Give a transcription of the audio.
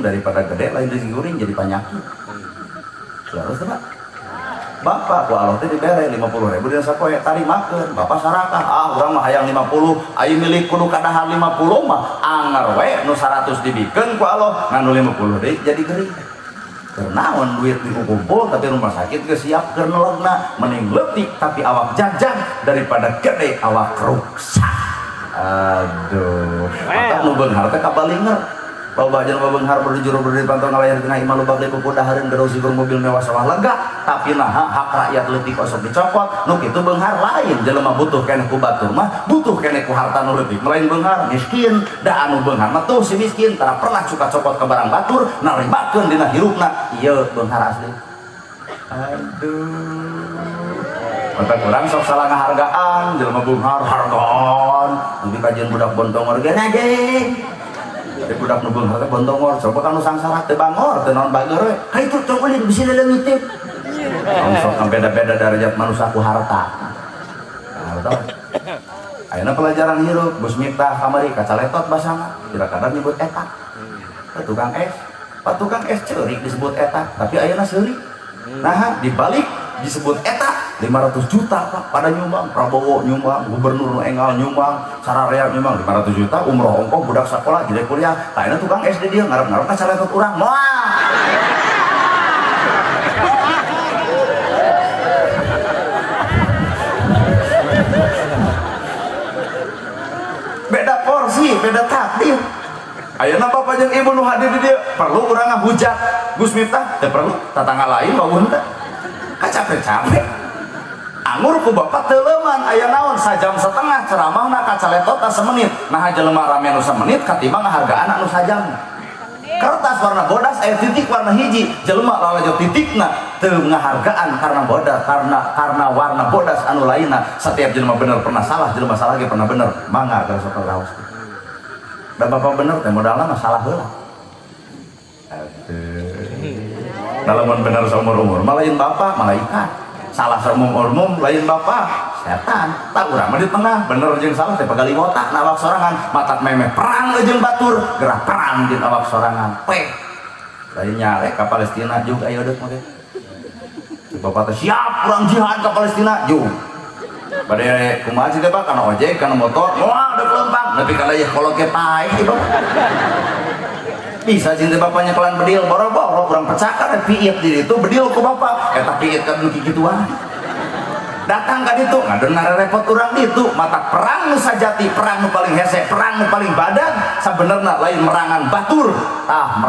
kuring daripada gede lain rezeki kuring jadi panyakit. Terus Pak. Bapak ku Allah teh dibere 50.000 dina sapoe tarimakeun. Bapak sarakah, ah urang mah hayang 50, aya milik kudu kadahar 50 mah anger we nu 100 dibikeun ku Allah ngan nu 50 deui jadi gering. Keur naon duit dikumpul tapi rumah sakit geus siap keur nelegna, mending leutik tapi awak jagjag daripada gede awak ruksak. Aduh, mata nu beunghar teh kabalinger. Loba jelema beunghar berdiri berdiri pantau ngalayar di tengah imah lubang kuku dahareun gerau sigur mobil mewah sawah lega tapi naha hak rakyat leutik osok dicopot nu kitu beunghar lain jelema butuh keneh ku batur mah butuh keneh ku harta nu leutik lain beunghar miskin da anu beunghar mah tuh si miskin tara pernah suka copot ke barang batur narimakeun dina hirupna ieu beunghar asli. Aduh, mata kurang sok salah ngahargaan jelema beunghar hargaan nepi kajian budak bontongor ge najeng. Di budak nu beunghar teh bontongor coba kan nu sangsara teh bangor teh naon bager we ka itu tong ulin bisi leungitip. Sok beda-beda derajat manusia ku harta. Harta. Ayeuna pelajaran hirup Gus Miftah kamari kacaletot basana tidak kadang nyebut eta. Tukang es, Pak tukang es ceurik disebut eta, tapi ayeuna seurik. Nah, dibalik disebut eta 500 juta Pak pada nyumbang, Prabowo nyumbang, gubernur nu enggal nyumbang, sararea nyumbang 500 juta umroh ongkoh budak sekolah jadi kuliah. Tah ayeuna tukang SD dia ngarep-ngarep ka caletot urang. Moal. Beda porsi, beda takdir. Ayeuna bapak jeung ibu nu hadir di dieu perlu urang ngahujat Gus Miftah? Teu perlu, tatangga lain wawuh teh. Capek-capek. Angur ku bapak teu leuman aya naon sajam setengah ceramahna kacaletotna semenit. Nah jelema rame nu semenit katimbang ngahargaan anu sajam. Kertas warna bodas aya titik warna hiji, jelema lalajo titikna teu ngahargaan karena bodas karena warna bodas anu lainna. Setiap jelema bener pernah salah, jelema salah ge pernah bener. Mangga geus sok raos. Da bapak bener teh modalna mah salah heula. Aduh. Lamun bener saumur-umur mah lain bapak malaikat. Salah saumur-umur lain bapak setan. Tak urang mah di tengah bener jeung salah teh pagali otak na awak sorangan matak memeh perang jeung batur gerah perang jeung awak sorangan. Peh. Lain nyalek ka Palestina juga ayo deuk mah teh. Bapak teh siap urang jihad ka Palestina jug. Bade kumaha sih teh Pak kana ojek kana motor moal deuk lempang nepi kana yeuh kolot ge paeh ieu Bapak. Bisa cinta bapaknya kelan bedil boro-boro kurang pecahkan piit di itu bedil ku bapak eta piit kan kikituan datang ka ditu ngadon ngarepot urang ditu mata perang nu sajati perang nu paling hese perang nu paling badag sabenerna lain merangan batur tah.